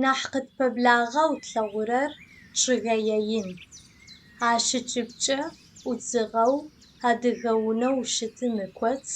Нахь къытпэблагъэу тлъэгъурэр чъыгэе ин. Ащ ыкӏыбкӏэ ӏудзыгъэу адыгэ унэу щытым ыкӏоцӏ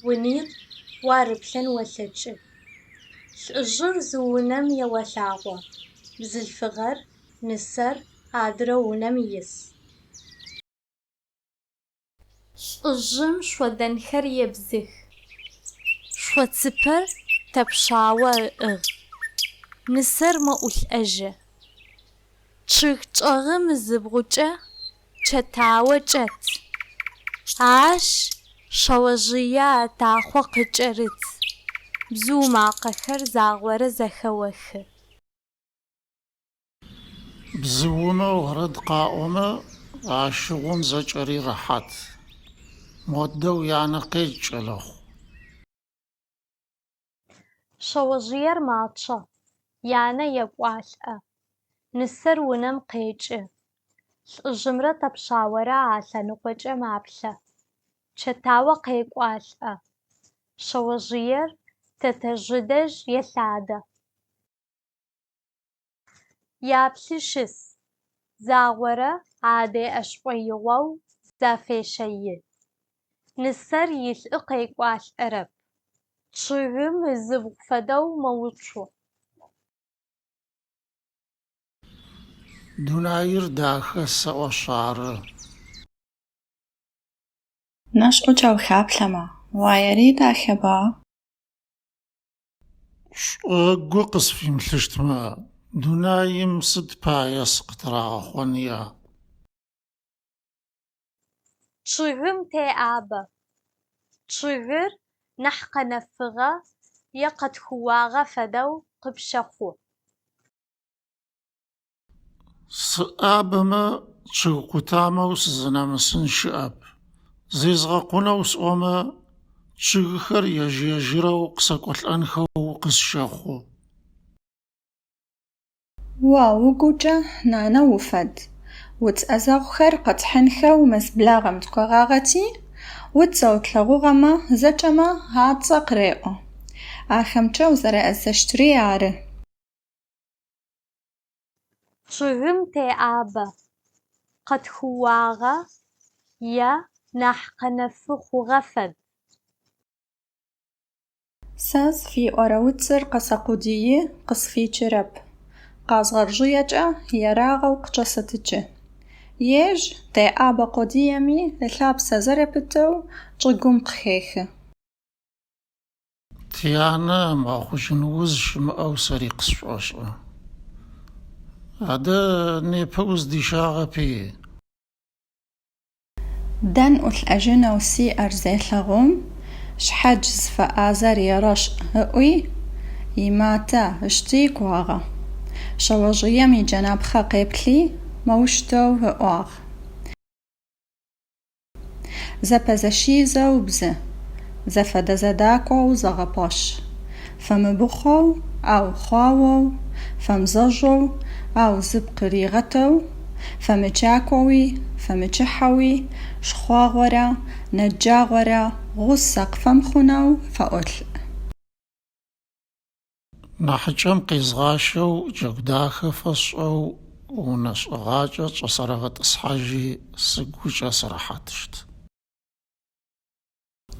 унитӏу уарыплъэн олъэкӏы. Лӏыжъыр зы унэм еолъагъо, бзылъфыгъэр, нысэр адрэ унэм ис. Лӏыжъым шъодэнхэр ебзых. Шъо цыпэр Тэпшъао ыӏыгъ. Нысэр мэӏулӏэжьы. Чъыг чӏэгъым ызыбгъукӏэ чэтао чӏэт. Ащ шъэожъые ӏэтахъо къыкӏэрыт. Бзыу макъэхэр загъорэ зэхэохы. Бзыумэ орэд къаӏомэ, ащыгъум зэкӏэри рэхьат. Модэ уянэ къедж, кӏэлэхъу. Шъэожъыер мачъэ, янэ екӏуалӏэ, нысэр унэм къекӏы. Лӏыжъымрэ Тэпшъаорэ алъэныкъокӏэ маплъэ. Чэтао къекӏуалӏэ. Шъэожъыер тэтэжъы дэжь елъадэ. Яплъы щыс, загъорэ адеӏэ шӏоигъоу зафещэи. Нысэр илӏы къекӏуалӏэрэп, чъыгым ызыбгъу фэдэу мэуцу. Дунаир дахэ сэӏошъ ары. Нэшӏукӏэ ухаплъэмэ, уаери дахэба? Шӏу ыгу къысфимылъыщтмэ, дунаим сыд пае сыкъытырагъэхъоныя? Чъыгым теӏабэ. Чъыгыр нахь къэнэфыгъэ е къэтхыуагъэ фэдэу къыпщэхъу. Сыӏабэмэ, чъыг къутамэу сызынэмысын щыӏэп. Зезгъэкъунэу сӏомэ, чъыгхэр ежь-ежьырэу къысэкӏолӏэнхэу къысщэхъу. О угукӏэ нанэ уфэд. Уц ӏэзэгъухэр къэтхьынхэу мэз благъэм тыкӏогъагъэти, уцэу тлъэгъугъэмэ зэкӏэмэ ацӏэ къыреӏо. Ахэмкӏэ узэреӏэзэщтыри ары. Чъыгым теӏабэ. Къэтхыуагъэ е нахь къэнэфы хъугъэ фэд. Сэ зыфиӏорэ уцыр къэсэкъудыи, къысфикӏырэп. Къазгъыржъыекӏэ ерагъэу къычӏэсэтӏыкӏы. Ежь теӏабэ къодыеми ылъапсэ зэрэпытэу чӏыгум къыхехы. Тянэ ымыгъэхъужьын уз щымыӏэу сэри къысшӏошӏы. Адэ непэ уздищагъэпи? Дэн ӏулӏэжьынэу сиӏэр зелъэгъум, шъхьадж зыфэӏазэр ерэшӏ ыӏуи, иматэ ышти кӏуагъэ. Шъэожъыем иджэнапхъэ къеплъи, моущтэу ыӏуагъ. Зэпэзэщизэу бзы, зэфэдэ-зэдакӏоу зэгъэпэш, фэмыбыхъоу, ау хъуаоу, фэмызэжъоу, ау зыпкъ ригъэтэу, фэмыкӏакоуи, фэмыкӏыхьэуи, шхъуагъорэ нэджагъорэ гъусэ къыфэмыхъунэу фэӏолӏ. Нахьыкӏэм къезгъащэу, джэгу дахэ фэсшӏэу, унэ шӏыгъакӏэ чӏэсэрэгъэтӏысхьажьи, сыгукӏэ сырэхьатыщт.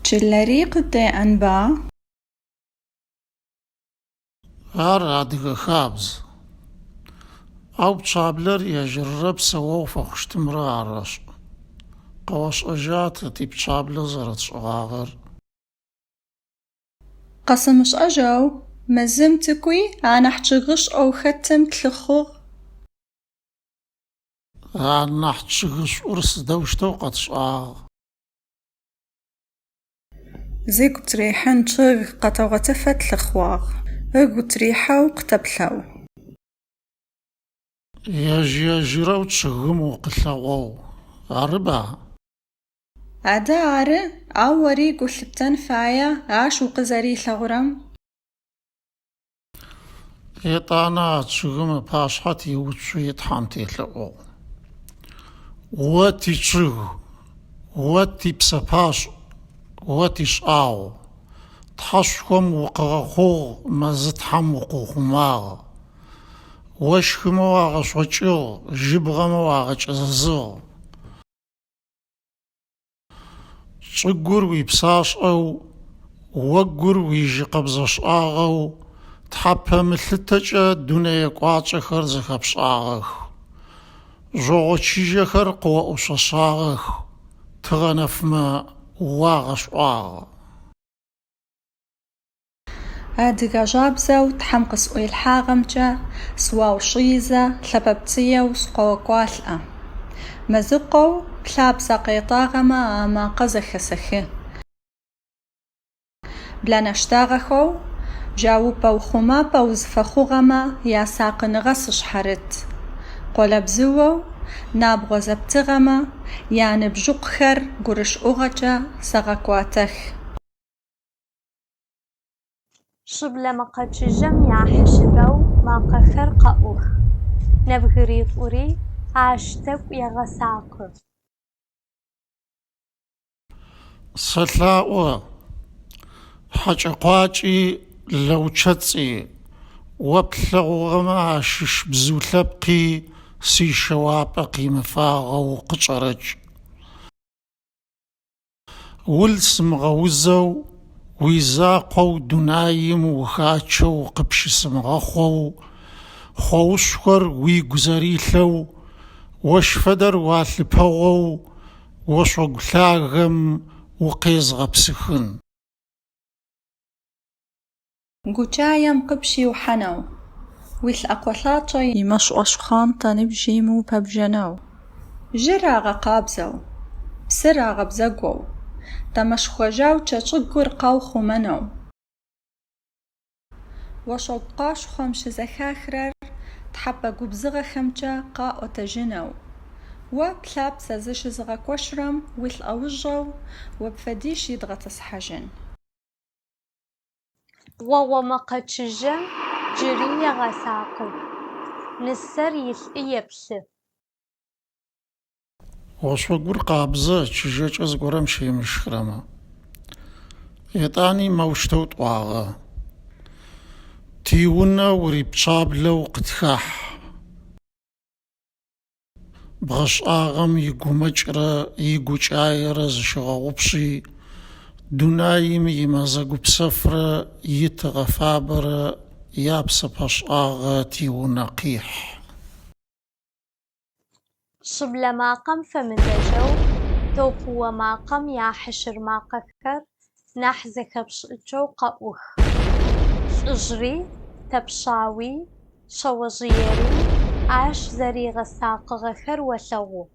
Чылэри къыддеӏэнба? Ар адыгэ хабз. Ау пчъаблэр ежьыррэ псэогъу фэхъущтымрэ арэшӏ. Къэошӏэжьа тэ типчъаблэ зэрэтшӏыгъагъэр? Къэсымышӏэжьэу мэзым тыкӏуи анахь чъыгышӏоу хэтым тылъыхъугъ. Анахь чъыгышӏур сыдэущтэу къэтшӏагъ? Зыгу тырихьын чъыг къэтэгъотыфэ тылъыхъугъ, ыгу тырихьэу къытэплъэу. Ежь-ежьырэу чъыгым укъылъэгъоу, арыба? Адэ ары, ау ори гу лъыптэн фае ащ укъызэрилъэгъурэм. Етӏанэ а чъыгым ыпашъхьэ тиуцуи Тхьэм телъэӏугъ. О тичъыг, о типсэпашӏ, о тишӏагъу, Тхьэшхом укъыгъэхъугъ, Мэзытхьэм укъыухъумагъ. Ощхымэ уагъэшъокӏыгъ, жьыбгъэмэ уагъэкӏэзэзыгъ. Чӏыгур уипсашӏэу, огур уижьы къэбзэшӏагъэу, тхьэпэ мылъытэкӏэ дунэе кӏуачӏэхэр зэхэпшӏагъэх. Жъогъо чыжьэхэр къыоӏушъэшъагъэх, тыгъэ нэфмэ уагъэшӏуагъ. Адыгэ жабзэу Тхьэм къысӏуилъхьагъэмкӏэ сыуаушъыизэ лъэпэпцӏыеу сыкъыокӏуалӏэ. Мэзыкъоу плъапсэ къетӏагъэмэ амакъэ зэхэсэхы. Блэнэ щтагъэхэу жьаупӏэ-ухъумапӏэ узыфэхъугъэмэ ясакъыныгъэ сшъхьарыт. Къолэбзыоу набгъо зэптыгъэмэ яныбжьыкъухэр гурышӏугъэкӏэ сэгъэкӏуатэх. Шыблэ мэкъэ чыжьэм яхьщырэу макъэхэр къэӏух. Нэбгыритӏури ащ тӏэкӏу егъэсакъы. Сэлъаӏо, хьэкӏэ-къуакӏи, лэучэцӏи, о плъэгъугъэмэ ащыщ бзыу лъэпкъи сишэуапӏэ къимыфагъэу къычӏэрэкӏ. Ул сымыгъэузэу, уизакъоу дунаим ухачэу къыпщысымыгъэхъоу, хъоушъхэр уигу зэрилъэу, ощ фэдэр уалъыпэгъоу ошъогу лъагэм укъезгъэпсыхын. Гукӏаем къыпщиухьанэу, уилӏэкъо-лӏачӏэ имэшӏо шхъуантӏэ ныбжьи мыупэбжьэнэу, жьыр агъэкъабзэу, псыр агъэбзэгоу, тэмэшхо жьаукӏэ чӏыгур къаухъумэнэу. Ошъогу къашхъом щызэхахырэр тхьэпэ губзыгъэхэмкӏэ къаӏотэжьынэу, о плъапсэ зыщызыгъэкощырэм уилӏэужэу о пфэдищ идгъэтӏысхьажьын. Гъогъо мэкъэ чыжьэм джыри егъэсакъы. Нысэр илӏы еплъы. Ошъогур къабзэ, чыжьэкӏэ зыгорэм щемыщхырэмэ. Етӏани мэущтэу тӏуагъэ: Тиунэ урипчъаблэу къытхахь. Бгъэшӏагъэм игумэкӏрэ игукӏаерэ зыщыгъэгъупши, дунаим имэзэ гупсэфрэ итыгъэ фабэрэ япсэпэшӏагъэ тиунэ къихь. Шыблэ макъэм фэмыдэжьэу топыо макъэм яхьщыр макъэхэр нахь зэхэпшӏыкӏэу къэӏух. Лӏыжъри, Тэпшъауи, шъэожъыери ащ зэригъэсакъыгъэхэр олъэгъу.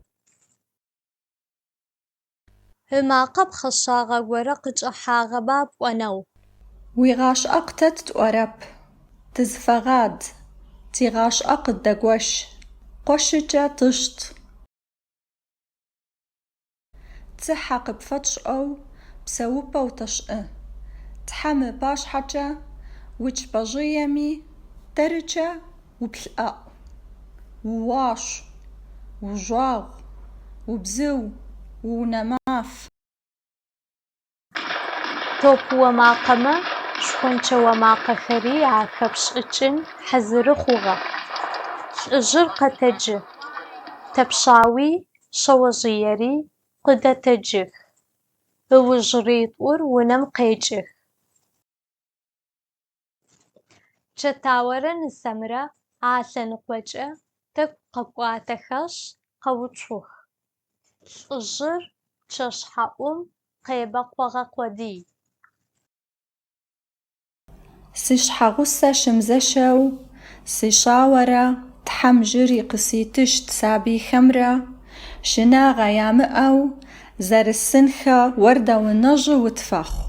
Ымакъэ пхъэшагъэ горэ къыкӏэхьагъэба пӏонэу. Уигъашӏэ къытэт тӏорэп, тызыфэгъад, тигъашӏэ къыддэгощ, къошыкӏэ тышт. Цыхьэ къыпфэтшӏэу псэупӏэ утэшӏы, Тхьэм ыпашъхьэкӏэ учӏыпӏэжъыеми, тэрыкӏэ уплӏэӏу, ууашъу, ужъуагъу, убзыу, уунэ маф. Топыо макъэмэ шхончэо макъэхэри ахэпшӏыкӏын хьазыры хъугъэ. Лӏыжъыр къэтэджы. Тэпшъауи шъэожъыери къыдэтэджых. Ыужыритӏур унэм къекӏых. Чэтаорэ нысэмрэ алъэныкъокӏэ тӏэкӏу къэкӏуатэхэшъ къэуцух. Лӏыжъыр пчъэшъхьаӏум къебэкъогъэ къодый. Сишъхьэгъусэ щымызэщэу сишъаорэ Тхьэм джыри къыситыщт сабыйхэмрэ щынагъэ ямыӏэу зэрысынхэ ордэунэжъы утфэхъу.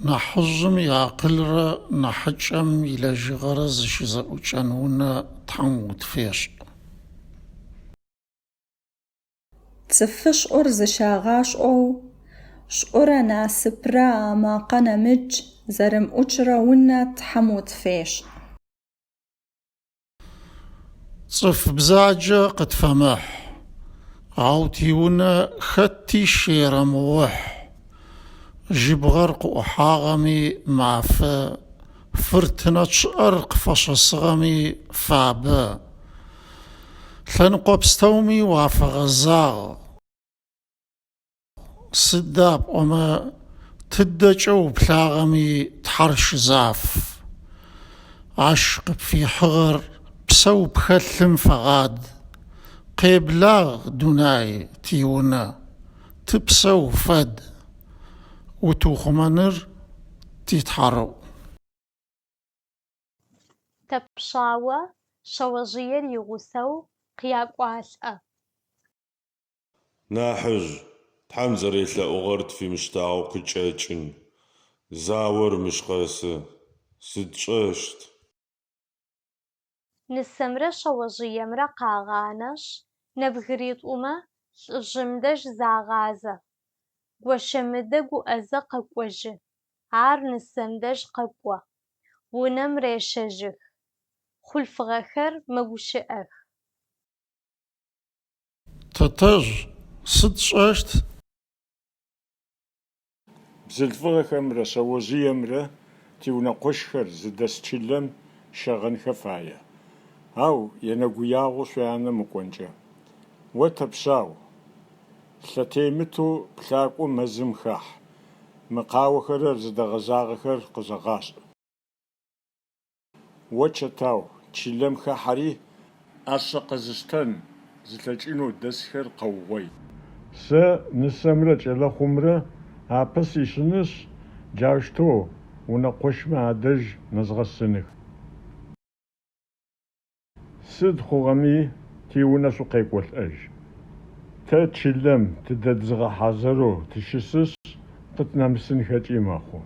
Нахьыжъым иакъылрэ нахьыкӏэм илэжьыгъэрэ зыщызэӏукӏэн унэ Тхьэм утфешӏ. Цӏыфышӏур зыщагъашӏоу, шӏурэ насыпрэ амакъэ нэмыкӏ зэрымыӏукӏырэ унэ Тхьэм утфешӏ. Цӏыф бзаджэ къытфэмыхь, ау тиунэ хэти щерэмыухь. Жьыбгъэр къыӏухьагъэми мафэ. Фыртынэ чъыӏэр къыфэшэсыгъэми фабэ. Лъэныкъо пстэуми уафэгъэзагъ. Сыда пӏомэ тыдэкӏэ уплъагъэми Тхьэр щызаф. Ащ къыпфихьыгъэр псэу пхэлъым фэгъад. Къеблагъ, дунай, тиунэ, тыпсэу фэд. Утыухъумэныр титхьарыӏу. Тэпшъао шъэожъыер игъусэу къякӏуалӏэ. Нахьыжь, Тхьэм зэрелъэӏугъэр тфимыштагъэу къычӏэкӏын, заор мыщ къэсы, сыд тшӏэщт? Нысэмрэ шъэожъыемрэ къагъанэшъ, нэбгыритӏумэ лӏыжъым дэжь загъазэ. Гощэмыдэ гуӏэзэ къэкӏожьы. Ар нысэм дэжь къэкӏо. Унэм рещэжьых. Хъулъфыгъэхэр мэгущыӏэх. Тэтэжъ, сыд тшӏэщт? Бзылъфыгъэхэмрэ шъэожъыемрэ тиунэкъощхэр зыдэс чылэм щэгъэнхэ фае. Ау енэгуягъо шъуянэ мыкӏонкӏэ. О Тэпшъау, лъэтемытэу плъакӏоу мэзым хахь, мы къаохэрэр зыдэгъэзагъэхэр къызэгъашӏ. О Чэтау, чылэм хахьэри, ӏашэ къэзыштэн зылъэкӏынэу дэсхэр къэугъой. Сэ нысэмрэ кӏэлэхъумрэ апэ сишъынышъ, джаущтэу унэкъощмэ адэжь нэзгъэсыных. Сыд хъугъэми тиунэ шъукъекӏолӏэжь. Тэ чылэм тыдэдзыгъэ хьазырэу тыщысышъ, къытнэмысынхэкӏи мэхъу.